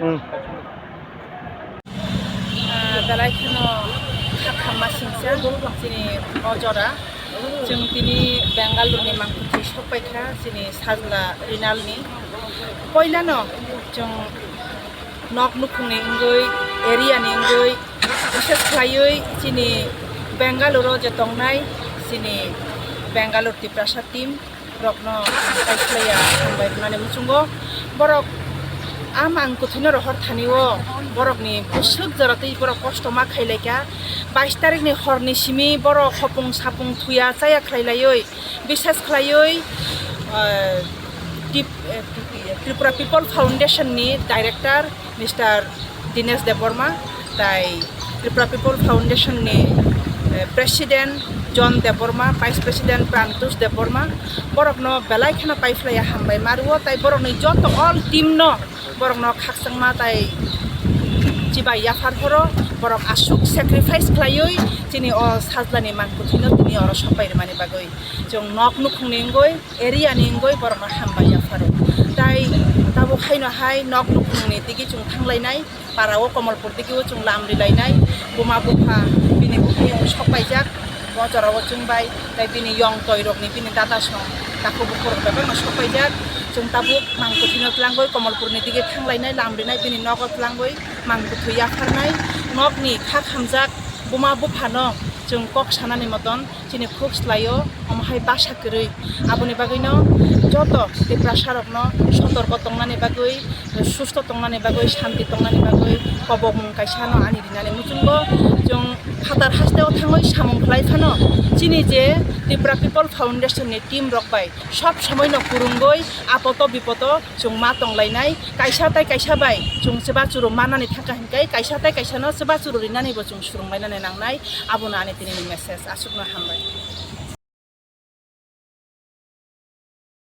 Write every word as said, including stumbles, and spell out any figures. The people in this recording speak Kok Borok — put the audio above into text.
Hmm. Ah, belai kheno kha khamma singsa chini o jora. Chwng tini Bengaluru ni mangpili sokpai kha chini sajla Rinal ni. Poilano chwng nok nukhung ni wngwi, area ni wngwi, bises khlaiwi chini Bengaluru o je tongnai chini Bengaluru Tiprasa team rokno kaitlaiya hambai hwnani muchungo. Borok a mang kwthwino rohor thani o borokni bwswk jora twi borok kosto ma khailaikha. Bais tarikni horni simi borok hopung sapung thuya chaya khlailaiwi, bises khlaiwi, ah, Tip-, eh, Tripura People Foundation ni director Mister Dinesh Debbarma, tai Tripura People Foundation ni, eh, President John Debbarma, Vice President Prantosh Debbarma, borokno belai kheno paiphlaiya hambai ma rwo, tai borokni joto all team no borokno khakchangma tai chibai yaphar phoro, borok aswk sacrifice khlaiwi chini o sajlani mangkwthwino tini oro sopai rwmani bagwi chwng nok nukhungni wngwi, area ni wngwi borokno hambai yapharo. Tai tabuk haino hai nok nukhungni digi chwng thanglainai, para o Komolpur digi o chwng lam rilainai, buma bupha bini bukhuyung sokpaijak, bo jora o chwng bai, tai bini yong toi rokni bini dada song takhuk bukhuk rok bebakno sokpaijak. Chwng tabuk mang kwthwino tlangwi Komolpur ni digi thanglainai, lam rinai, bini nogo tlangwi mang kwthwi yapharnai, nokni kha khamjak buma buphano chwng kok sanani moton chini khuk slaio, omo hai basa kwrwi. Aboni bagwino joto Tiprasa rokno sotorko tongnani bagwi, susto tongnani bagwi, shanti tongnani bagwi kobokmung kaisano ani rinani muchungo. Chwng phatar hasteo thangwi samung khlai phano chini je Tripura People Foundation ni team rok bai sob somoino kwrwngwi apoto bipoto chwng ma tonglainai. Kaisa tai kaisa bai chwng chubachu rw manani thangkha hinkhe kaisa tai kaisano chubachu rw rinanibo chwng swrwnglainani nangnai. Abono ani tinini message. Aswkno hambai.